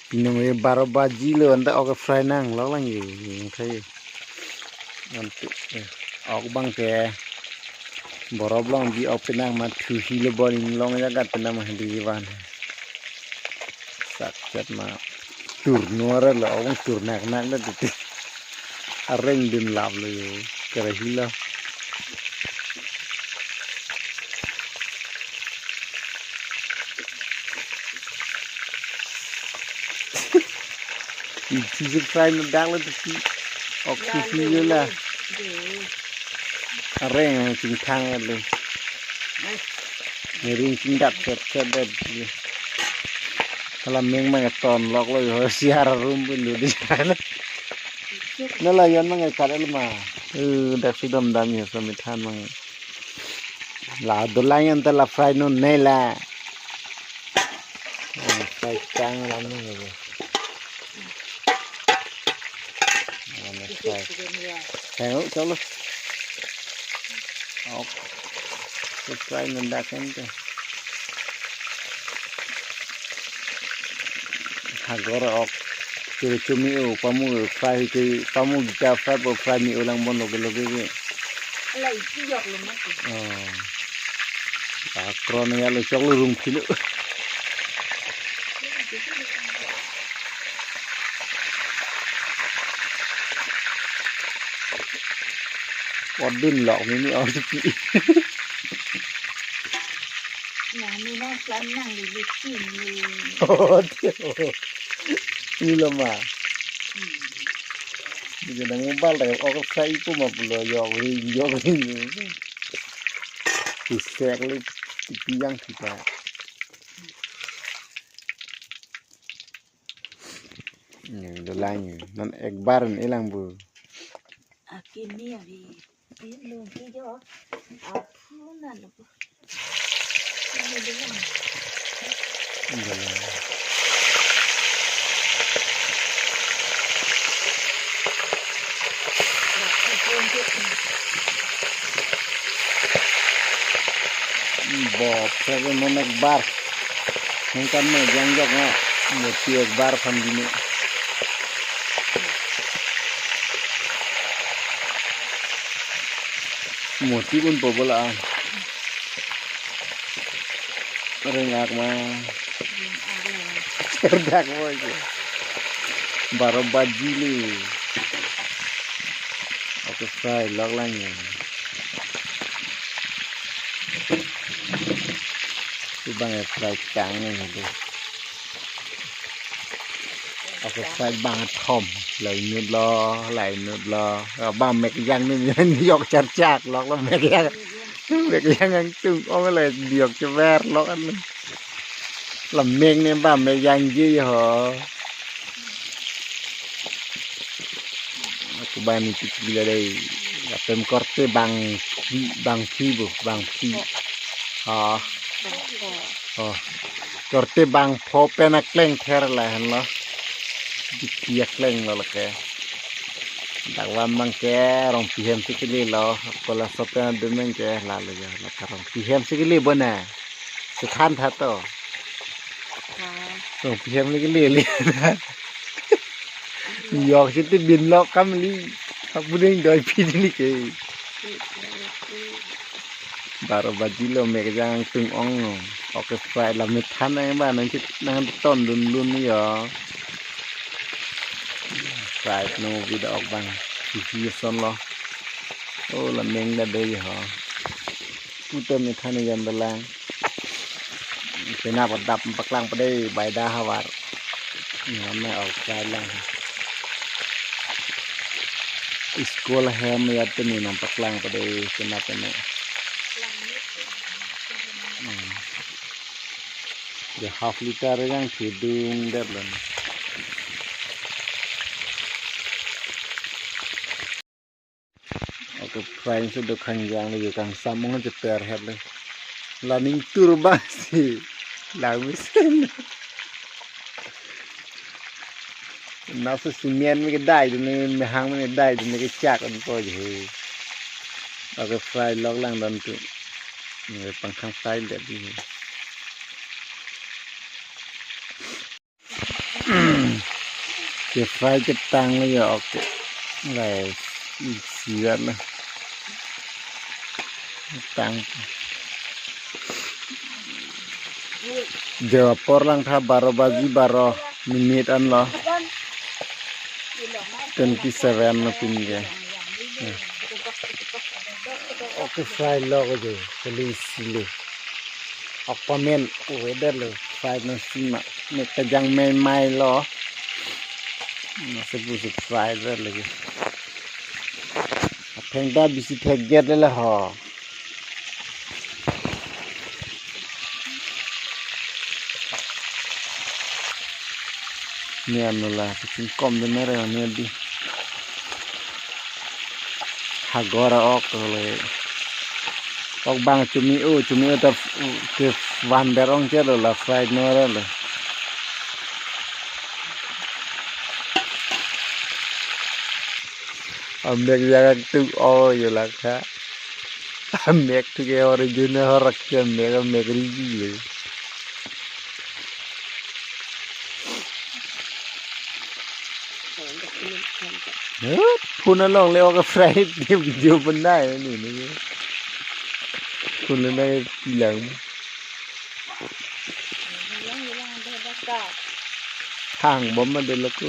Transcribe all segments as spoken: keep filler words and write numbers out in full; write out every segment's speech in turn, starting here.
Pinong e baro baji lo anta ok fry nang lok lang ye. Yung khe. Anta, eh, ok abang ke. Borop long bi ok penang ma thu hilo bon inglong jagat penang ma di van. Sak chet ma tur nuara lo ok tur nak nak lo titi. Areng din lap lo yo. Kera hilo. Isi si fry no dak lo titi. Ok si si yo la. Areng chingthang le. Nering chingdak chet chet det. Hala meng mang ton lok lo yo siar room pin lo di. Na la yon mang kat el ma. Eh, dak si dom dam yo so mithan mang. La dolang anta la fry no ne la. Eh, fry chang la no ne. Ano fry. Hang out chalo. Ok. So fry no dak anta. Hagor ok. Churu chumi o pamu fry ke pamu gita fry po fry mi ulang bon loge loge ke. Ala isi yok lo mati. Oh. Pakron ya lo chok lo rung philo. Odin lok mini oh sepi. Nah, mina plan nang di bikin ni. Oh, dia. Ini lo ma. Hmm. Ini nang mobile dah. Oh, saya itu mah belum yok ring yok ring. Isek li tipi yang kita. Ini dolang ini. Non ek bar ni ilang bu. Akin ni abi. Ilung ki jo. Apu na lo. Ini dolang. Ini dolang. Bo, phe non ek bar. Nangkan me jang jok na. Mo ti ek bar phan di me. Mo ti un po bola. Rengak ma. Cerdak mo ke. Baro baji li. Ok fry lok lang ya. Ibang ya fry chang ni hadi. Ok fry bang thom. Lai nut lo, lai nut lo. Bang mek yang ni yok char chak lok lo mek yang. Mek yang yang tung ong lai yok chever lok an. Lameng ne ba me yang ji ho. Aku bani tiki la dei. Apem korte bang phi, bang phi bo, bang phi. Ah. Oh. Korte bang pho pen akleng ther la hen lo. Tiki akleng lo lake. Dak vam mang ke Rongpi hem si kele lo. Kola sopen adun mang ke la lo ya. La ka Rongpi hem si kele bo na. Sithan tha to. Rongpi hem le kele le. Yok si ti bin lok kam li. Abu ding doi phi di ni ke. Baro baji lo mek jang tung ong. Ok fry la me than nang ba nang chit nang ton dun dun yo. Fry no vida ok bang. Hi hi son lo. Oh, lameng da dei ho. Puto me than yan dalang. Penap adap paklang pade bai da havar. Name ok fry lang. School hem ya tini nang paklang pade penap ini. Hmm. Ya half liter yang hidung der dan. Ok fry si do khangjang le kangsam ong cheper het le. La ning tur ba si. La mesen. Na so cement me kedai do ne mehang me kedai do ne kechak an po je. Ok fry lok lang dan tu. Ne pangkhang fry det di. Ke fry ketang lo ya, oke. Guys, isi ya na. Tang. Jawa apor langtha baro baji baro minute anlo. Twenty seven lo pin ke. Oke, fry lo ko je, police lo. Okpamen weather lo, fry nangji ma. Mek kejang maimai lo. Nasi pusi fry lo lagi. Atheng ta bisi thek get le ho. Ni anu la, kachingkom de mere ni di. Hagor ok le. Ok bang chumi-o, chumi-o ta ke van berong che lo la fry no re lo. Amek yang tu o yo la kha. Amek tu ke original horak ke amek, amek rigi le. Phone along le oka fry di video banai ni ni. Phone le nang pilang. Thang bom ma de lo ko.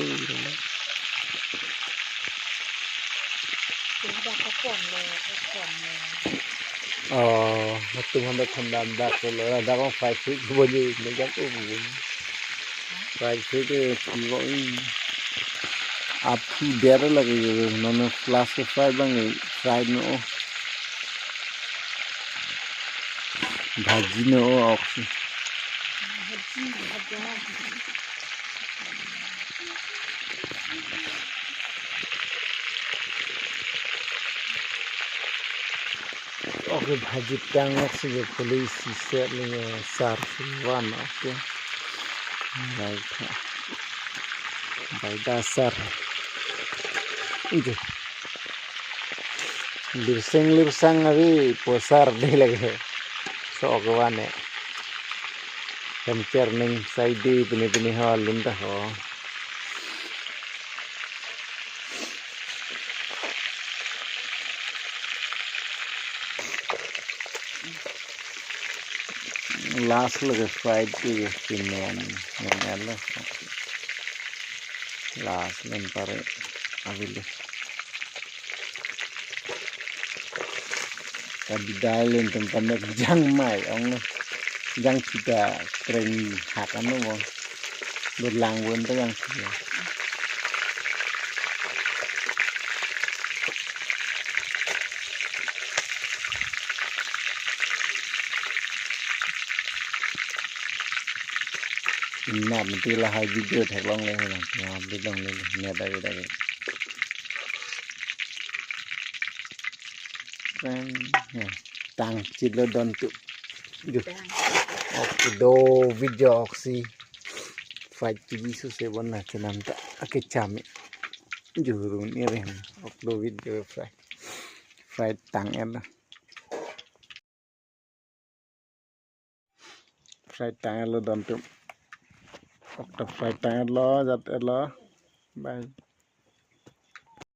Oh, matum handa thanda dak lo, dak ko fry food bo je, ne jak ko bo. Fry food ke bo. Aphu der lagi, nono flask ke fry bang, fry no. Bhaji no oksi. Oke, bhaji tang oksi je police set ni sar van, oke. Baik. Baik dasar. Itu. Lirseng lirsang avi posar de lagi. So oke wane. Hem cherning saidi pini pini ho linda ho. Last lo ke fried ke cement, cement lo. Last lo pare avile. Kadi dai len tem pamek jang mai ong jang kita kreng hak ano mo. Dur lang bun ta jang kita. Inap mati lahai video theklongle, ha, video longle, net ave ave. Tang, ya, tang chit lo don tu. Ju. Oke, do video oksi. Fight piji su se bon na chenam ta. Ake chami. Jurun iren. Ok, do video fry. Fry tang-et lo. Fry tang-et lo don tu. Ok, ta fry tang-et lo, jat-et lo. Bye.